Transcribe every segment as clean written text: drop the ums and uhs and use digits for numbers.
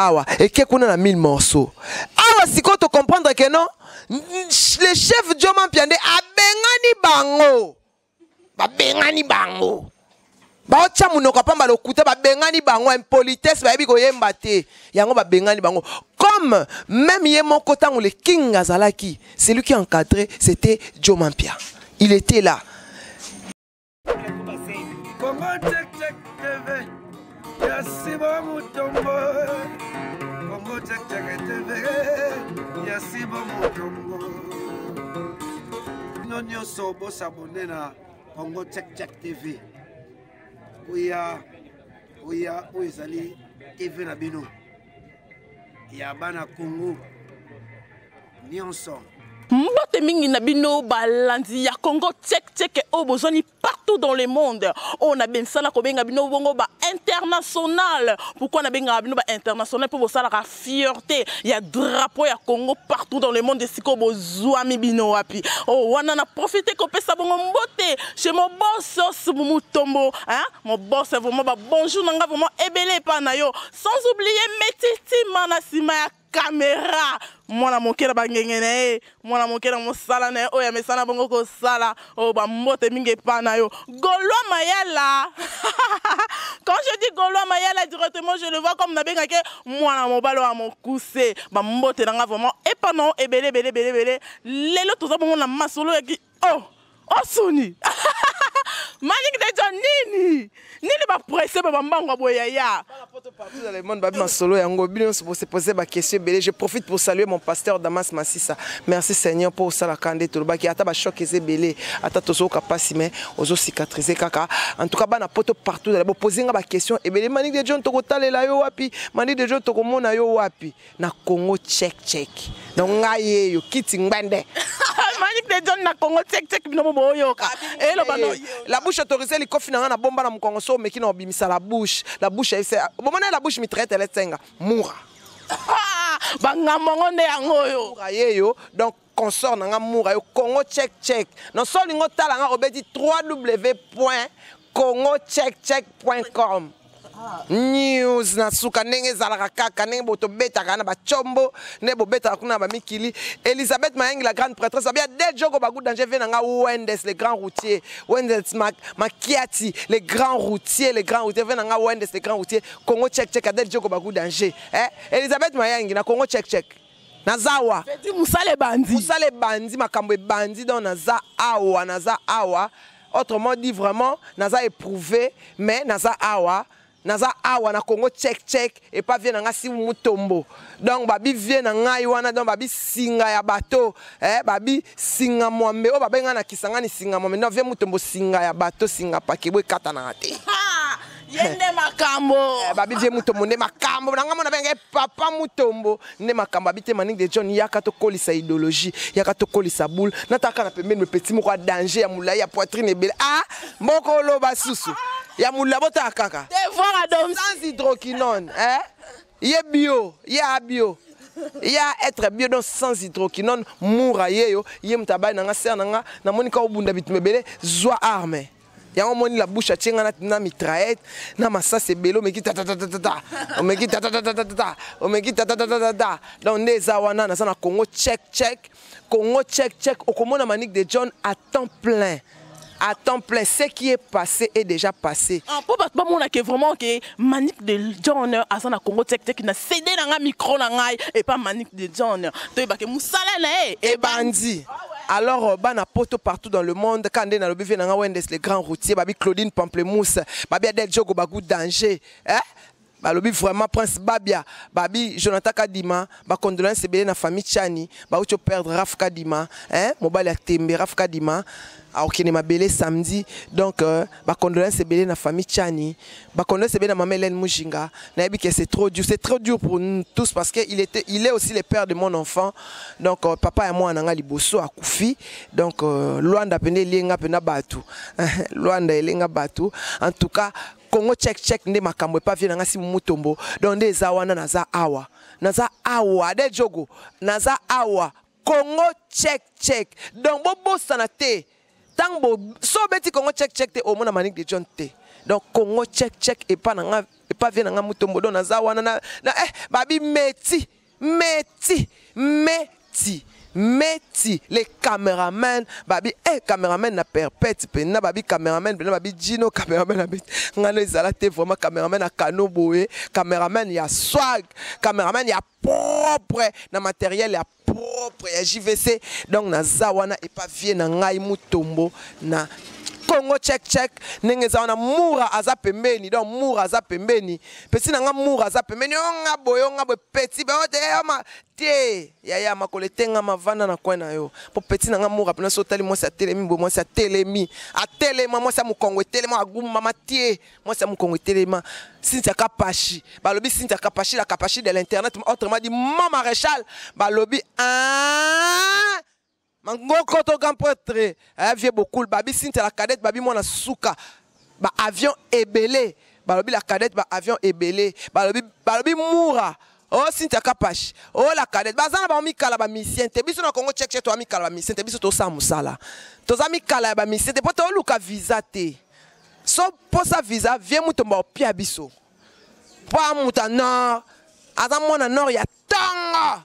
Awa eke kuna na 1000 morceaux. Awa sikoyo to comprendre que non, le chef Joe Mampia nde abengani bango. Babengani bango. Baotya monoko ya pamba, lokuta. Babengani bango, impolitesse, bayebi koyemba te, yango babengani bango. Comme même ye moko, ntango le King azalaki, celui qui encadrait, c'était Joe Mampia, il était là. Congo Check Check TV, ya Sibo Mutombo. Congo Check Check TV, ya Sibo Mutombo. Bino nyonso bosabone na Congo Check Check TV. Oya oya, oyo ezali TV na bino ya bana Congo nyonso. Mbote mingi na bino balandi ya Congo Check Check oyo bozwani partout dans le monde. Oyo nabenisana kobenga bino bongo ba international. Pourquoi nabengaka bino ba international? Mpo bosalaka fierté ya drapeau ya Congo partout dans le monde, esika bozwami bino wapi. Oyo wana na profite kopesa bongo mbote chez mon boss Mutombo, hein? Mon boss, vraiment ba bonjour na nga vraiment ebele epa na yo, sans oublier Metitima na nsima ya caméra, mwana moke na bangenge na ye, mwana moke na mosala na ye oyo amesana bongo kosala. Oyo bambote mingi epa na yo, Gaulois Mayala. Quand je dis Gaulois Mayala, directement je le vois comme nabengaki mwana mobali oyo ya mokuse. Bambote na nga vraiment epa na yo ebele ebele ebele ebele. Lelo toza bongo na masolo yaki oh osuni Manik de John. Nini nini, bapresse ba bambango ya boye yaya? Partout dans le monde, babi masolo yango, bino nyonso bose poser ba question ebele. Je profite pour saluer mon pasteur Damas Masisa. Merci Seigneur pour osalaka nde tolobaki, ata bachoc eza ebele, ata tozoyoka mpasi, mais ozocicatriser kaka. En tout cas, bana Poto partout dans bopose nga baquestion ebele: Manik de John, tokotalela yo wapi? Manik de John, tokomona yo wapi? Na Congo Check Check. Donc ngai yeyo kiti ngbende. Manik de John na Congo Check Check, bino mo boyoka eloba no. La bouche autorisée, likofi na nga na bomba na mokongo, so omeki na obimisa la bouche, la bouche ayebisa bomona la bouche mitraillette eletenga mura. Bangambo yango nde yango oyo. Mura yeyo. Donc consort na nga mura yo, Congo Check Check. Non, so olingi otala nga, obeti 3w point congo check check point com news na suka, ndenge ezalaka kaka, ndenge bo tobetaka na bacombo, nde bobetaka kuna na bamikili. Elisabeth Mayangi, la grande prêtresse, babia de jogo bagu danger ve na nga. Wendes le grand routier, Wendes Makiati le grand routier, le grand routier ve na nga, Wendes le grand routier. Congo Check Check, Adel Jogo bagu danger, eh? Elisabeth Mayangi na Congo Check Check, naza awa. Mosala ebandi. Mosala ebandi, makambo ebandi. Donc naza awa, naza awa. Autrement dit, vraiment naza éprouvé, mais naza awa, naza awa na Congo Check Check epa vie na nga si Mutombo. Donc babi vie na ngai wana, donc babi singa ya bato, eh, babi singa mwambe oyo babenga na Kisangani singa mwambe. Donc vie Mutombo, singa ya bato, singa pakebo ekatanaka te. Ye nde makambo. Eh, babi vie Mutombo nde makambo na ngai, mona benge papa Mutombo nde makambo. Abi te, Manik de John, yaka tokolisa idéologie, yaka tokolisa boule. Nataka na pembeni me petit moko ya danger, ya molai, ya poitrine ebele. Ah, moko oloba susu ya molai, botaka kaka. Devoir à domicile. Sans hydroquinone, eh? Ye bio, ye a bio, ya être bio. Donc sans hydroquinone, mura ye yo, ye moto abai na nga, ser na nga, namoni ka obunda bitumba ebele, zwa arme yango. Omoni la bouche atie nga na mitraillette na masasi ebele, omeki tatatatata, omeki tatatatata, omeki tatatatata. Donc nde eza wana, naza na Congo Check Check. Congo Check Check, okomona Manik de John à temps plein, à temps plein. Ce qui est passé est déjà passé. Ah, mpo bato bamonake vraiment ke Manik de John aza na Congo Check Check, na cd na nga micro na ngai epa Manik de John, toyebake mosala na ye. Ebandi. Alors bana Poto partout dans le monde, quand nde nalobi vie na nga Wendes le grand routier, babi Claudine Pamplemousse, babi Adel Jogo bagu danger, eh? Balobi vraiment Prince Babia, babi Jonathan Kadima, bacondoléance ebele na famille Chani, bauti perdre Raf Kadima, hein? Mobali ya tembe Raf Kadima akokende mabele samedi. Donc bacondoléance ebele na famille Chani, bacondoléance ebele na mama Hélène Mujinga. Nayebi que c'est trop dur, c'est trop dur pour nous tous, parce que il est aussi le père de mon enfant. Donc papa ya mwana nga liboso akufi. Donc Lwanda pene elenga pena bato, Lwanda elenga bato. En tout cas, Congo Check Check nde makambo epa vie na nga si Mutombo. Donc nde eza wana, naza awa, naza awa, Ade Jogo, naza awa, Congo Check Check. Donc bobosana te, ntango so obeti Congo Check Check te, omona Manik de John te. Donc Congo check check epa na nga epa vie na nga Mutombo. Donc naza wana na, na eh, babi meti meti meti meti les cameramen babi eh cameraman na perpète pena babi cameraman pena babi Gino cameraman na ngano ezala te vraiment cameraman na kano boye, cameraman ya swag, cameraman ya propre na matériel ya propre ya JVC. Donc naza wana epa vie na ngai Mutombo na Congo check check ndenge eza wana. Mura aza pembeni, donc Mura aza pembeni, pesi na nga Mura aza pembeni, onga boye onga boye petit ba ote ma te yaya makolo etenga mavanda na coin na yo po petit na nga Mura pena so otali mwasi atelemi boye, mwasi atelemi atelema, mwasi ya mokongo etelema agumama tie, mwasi ya mokongo etelema. Cynthia Kapashi balobi, Cynthia Kapashi la Kapashi de l'internet, autrement dit mon maréchal balobi ah mangoko to grand prêtre eh, vieux beaucoup babi Cynthia la cadette babi mwana suka ba avion ebele balobi la cadette ba avion ebele balobi balobi Mura oh Cynthia Kapashi oh la cadette bazana ba mikala ba misien te biso na Congo check check to mikala ba misien te biso to sa musala toza mikala ya ba misien te po to luka visa te so posa visa vie Mutomba opia biso po amuta nord aza mwana nord ya tongo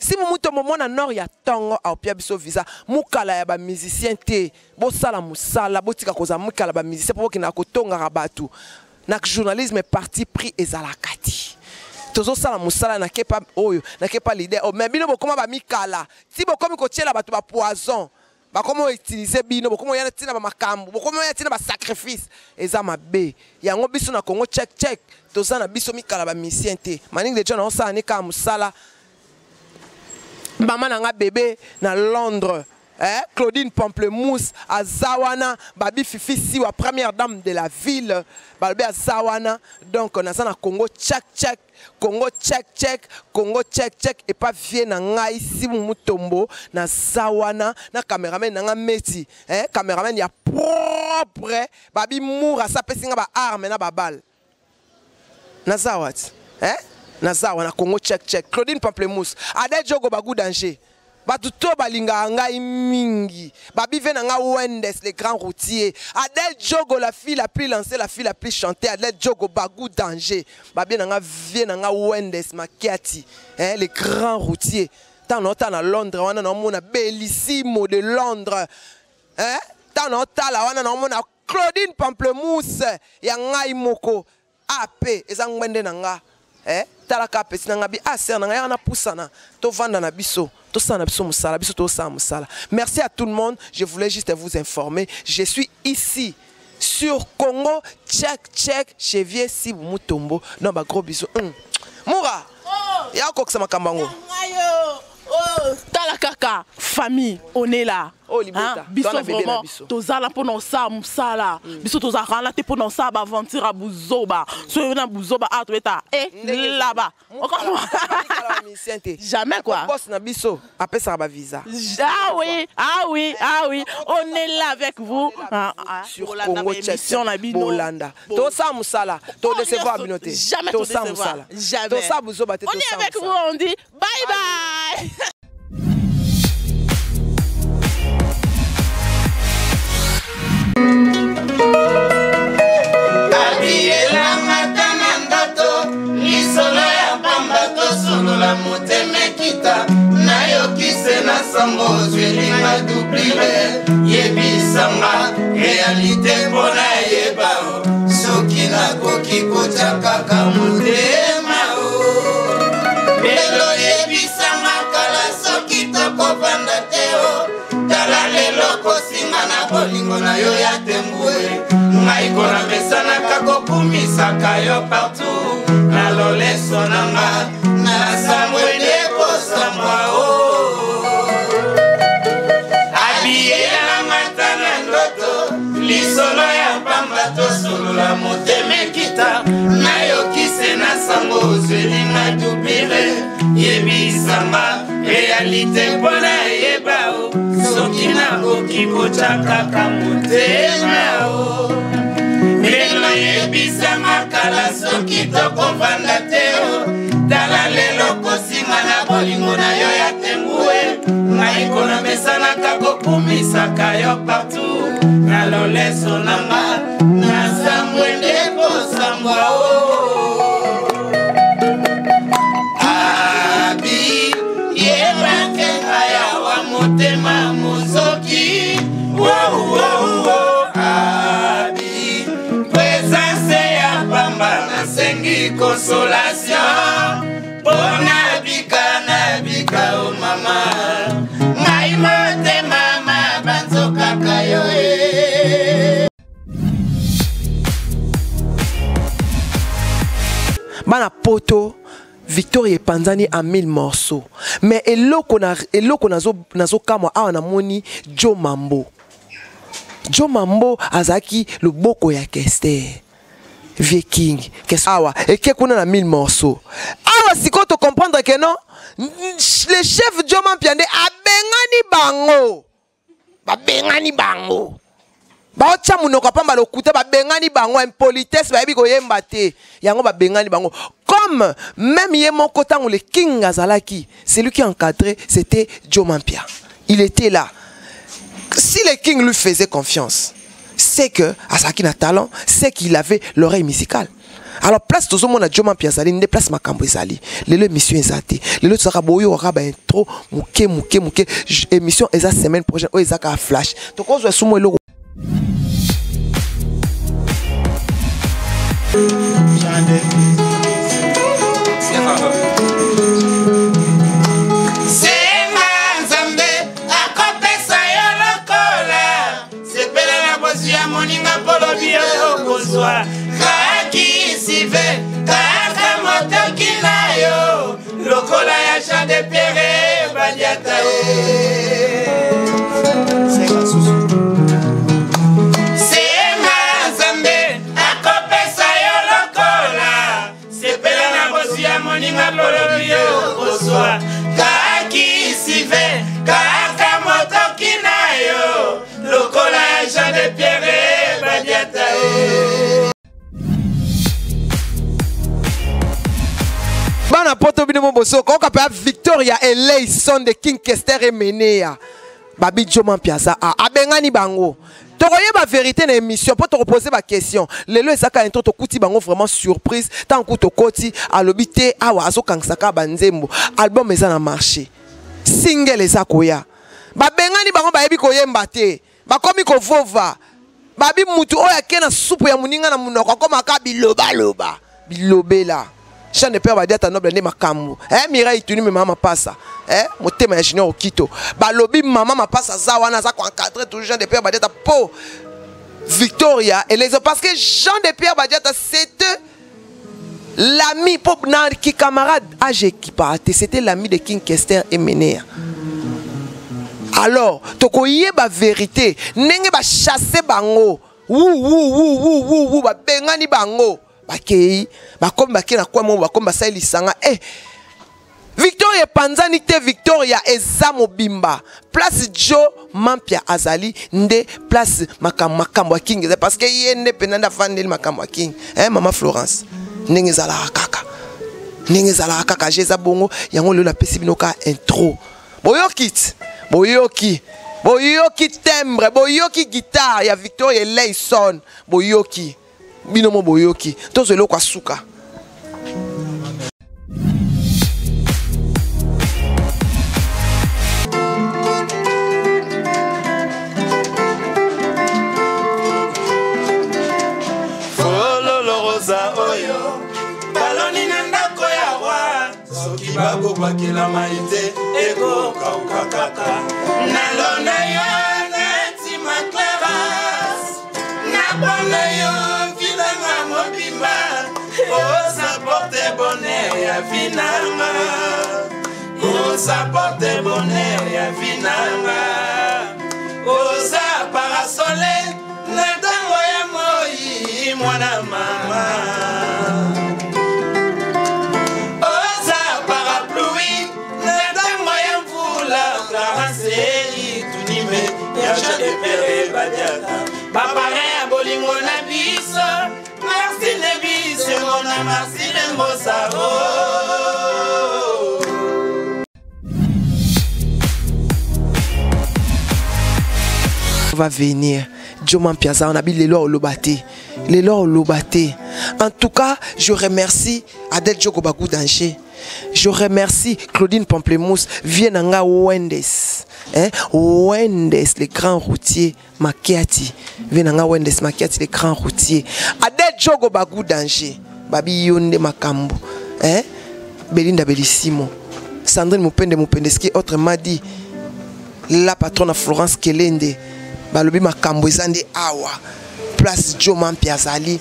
si Mutombo mwana nord ya tongo aopia biso visa mukala ya ba musicien te bosala musala botika koza mukala ba musicien po bokenda kotongaka bato na journalisme parti pris ezalaka ti tozosala mosala na kepa oyo na kepa leader oh, mais bino bokoma ba mikala ti bokomi kotiela bato ba poison bakomi utiliser bino bokomi oya ntina ba makambo bokomi oya ntina ba sacrifice eza mabe yango biso na Congo check check toza na biso mikala ba misien te maningi de John osala ni kaka mosala mama na nga bébé na Londres eh, Claudine Pamplemousse azawana babi Fifi Siwa première dame de la ville balobi azawana. Donc naza na Congo check check Congo check check Congo check check et pas vie na ngai Simu Mutombo na zawana na cameraman na nga meti eh cameraman ya propre babi Moura sa pesinga ba arme na ba balle na zawat eh na zawa na Congo check check Claudine Pamplemousse Adel Jogo bagu danger bato to balingaka ngai mingi babi ve na nga Wendes le grand routier Adel Jogo la fille la plus lancée la fille la plus chantée Adel Jogo bagu danger babi na nga vie na nga Wendes Makiati hein le grand routier tant na na Londres wana na mona bellissimo de Londres hein tant na tala wana na mona Claudine Pamplemousse ya ngai moko AP eza ngwende na nga eh talaka pesi na nga bi ah ser na nga ya na pusana to vanda na biso to sana biso musala biso to sa musala. Merci à tout le monde, je voulais juste vous informer, je suis ici sur Congo check check chez Vieux Sibu Mutombo. Non ba gros bisous. Moura oh. Ya koksa makambango. Oh, tala kaka famille, on est là. Oh, libota. Biso vraiment tozala pona sa musala. Biso tozala te pona sa ba aventure à buzoba. So na buzoba a toeta eh là-bas. Jamais quoi. Boss na biso appelle ça ba visa. Ah oui, ah oui, ah oui. On est là avec vous sur Congo check Bolanda. To sa musala, to décevoir binoté. Jamais to sa musala. Jamais. To sa buzoba te to sa. On est avec vous, on dit bye bye. Solola motema ekita nayokise na sango ozwelinga dublire yebisanga realite mpona yeba soki nakoki kotya kaka motema o lelo yebisanga kala soki tokovanda te o tala lelo kosinga na bolingo na yo ya tembwe ngai kona mesanaka kokumisaka yo partout na loleso na nga nasambwe nde kosambwa o abiyelanga ta na ndoto lisolo ya pamba tosolola motema ekita nayokise na sango ozwelinga dublire yebisanga realite mpona yeba o soki nakoki kotya kaka motema o lelo yebisanga kala soki tokovanda te o tala lelo kosinga na bolingo na yo ya tembue ngai kona mesanaka kokumisaka yo partout na loleso na nga nasambwe. motema mozoki. Wow, wow, wow, abi présence ya pamba, nasengi consolation mpo nabika, nabika o mama ngai, motema mabanzokaka yo e. Bana poto, Victoria epanzani en mille morceaux, mais eloko na eloko nazokamwa awa, namoni Jo Mambo. Jo Mambo azalaki loboko ya Kester Viking awa, eke kuna na mille morceaux awa. Sikoyo tocomprendre que non, le chef Jo Mampia nde abengani bango, babengani bango, baotya monoko pamba, lokuta, babengani bango, impolitesse, bayebi koyemba te, yango babengani bango. Comme même ye moko, ntango le King azalaki, celui qui encadrait, c'était Joe Mampia, il était là. Si le King lui faisait confiance, c'est que azalaki na talent, c'est qu'il avait l'oreille musicale. Alors place tozomona Joe Mampia azali nde place makambo ezali. Lelo émission eza te, lelo tozalaka boyokaka baintro moke moke moke. Émission eza semaine prochaine, oyo eza kaka flash, tokozwa sumo eloko. Senga Nzambe akopesa yo lokola, sepela na bozwi ya moninga, mpolobi yo okozwa kakisive kaka motoki na yo lokola ya Jean de Pierre Badiata ye. Senga susu, senga Nzambe akopesa yo lokola, sepela na bozwi ya moninga, mpolobi yo okozwa kakisive kaka motoki na yo lokola ya Jean de Pierre Badiata ye. Bana poto, bino mo bosoko oka mpe Victoria Eleison de King Kester Emenea, babi Jo Mampia aza a abengani bango. Tokoyeba vérité na émission mpo tokopose baquestion. Lelo ezaka intro, tokuti bango vraiment surprise. Ntango tokoti, alobi te awa azokangisa kaka banzembo, album eza na marché, single eza koya. Babengani bango, bayebi koyemba te, bakomi kovova. Babi mutu oyo ake na supu ya moninga na monoko, akomaka bilobaloba, bilobela. Jean de Père Badiata Noble nde makambo, eh, Mireille Tuni me mama mapasa, eh, motema ya Junior Okito. Balobi mama mapasa aza wana, aza koencadre toujours Jean de Pierre Badiata po Victoria Elezo, parce que Jean de Pierre Badiata, c'était l'ami po na ki camarade age ekipa te, c'était l'ami de King Kester Emenea. Alors tokoyeba vérité ndenge bachasse bango, wu wu wu wu wu wu, babengani bango, bakei, bakomi, bakei na kwa moko, bakomi basali lisanga. Eh, Victoria epanzani te, Victoria eza mobimba. Place Jo Mampia azali nde place makambo, makambo ya King eza, parce que ye nde mpenza nde afandeli makambo ya King. Eh, mama Florence, ndenge ezalaka kaka, ndenge ezalaka kaka, je eza bongo. Yango lelo napesi bino ka intro, boyoki ti, boyoki, boyoki timbre, boyoki guitare ya Victoria Eleison, boyoki bino mo, boyoki. Tozwa eloko ya suka. Fololo rosa oyo baloni na ndako ya roi, soki bakobwakela mai te, ekokauka kaka. Nalona yo neti Clarence, napona yo vilanga mobimba, oza porte bonheur ya vie nanga, oza porte bonheur ya vie nanga, oza parasol na ntango ya moi, mwana mama, oza parapluie na ntango ya mvula. Clarence Tunime ya Jean de Pere Badiata, baparrain ya bolingo na biso, merci nebisengo na Marcine Mbosaro. Va venir Joe Mampia aza wana bi lelo oloba te, lelo oloba te. En tout cas, je remercie Adel Djogo Bagou Danger. Je remercie Claudine Pamplemousse, Vienanga Wendes, hein? Wendes, le grand routier Makiati. Vienanga Wendes Makiati, le grand routier. Adel Djogo Bagou Danger, Babi Yonde Makambo, hein? Belinda Bellissimo, Sandrine Mupende Mupendeski, autrement dit, la patronne Florence Kelende, Balobi Makambo Zande Awa, place Joe Piazali.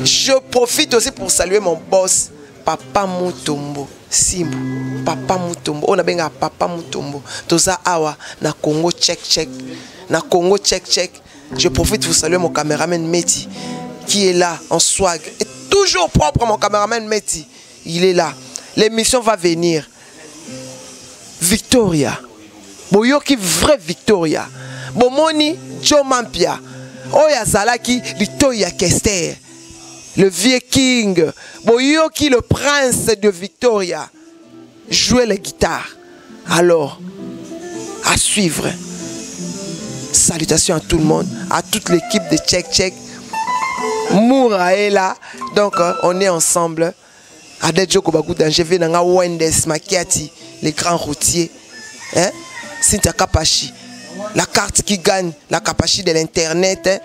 Je profite aussi pour saluer mon boss, Papa Mutombo Simbu, Papa Mutombo. On a bien Papa Mutombo. Toza Awa, na Congo check check. Na Congo check check. Je profite pour saluer mon caméraman Meti, qui est là en swag. Et toujours propre, mon caméraman Meti. Il est là. L'émission va venir. Victoria. Boyoki vrai Victoria. Bomoni Joe Mampia. Oya Zalaki, Litoya Kester. Le vieux King. Boyoki le prince de Victoria. Jouait la guitare. Alors, à suivre. Salutations à tout le monde, à toute l'équipe de Check Check. Moura est là. Donc, on est ensemble. Adel Djoko Bagou Danger, Venanga Wendes Makiati, les grands routiers. Hein? Cynthia Kapachi, la carte qui gagne, la Kapachi de l'internet. Hein?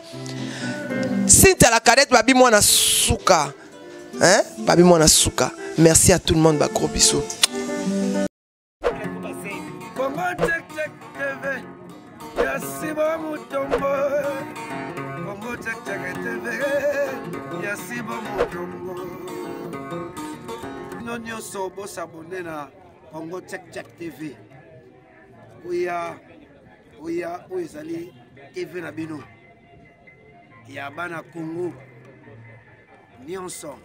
Cynthia la cadette, Babi Mwana Souka. Hein? Babi Mwana Souka. Merci à tout le monde, bah, gros bisous. Congo Check Check TV, Yassiba Mutombo. Congo Check Check TV, Yassiba Mutombo. Bino nyonso bosabone na Congo Check Check TV. Oya, oya, oyo ezali TV na bino ya bana Congo nyonso.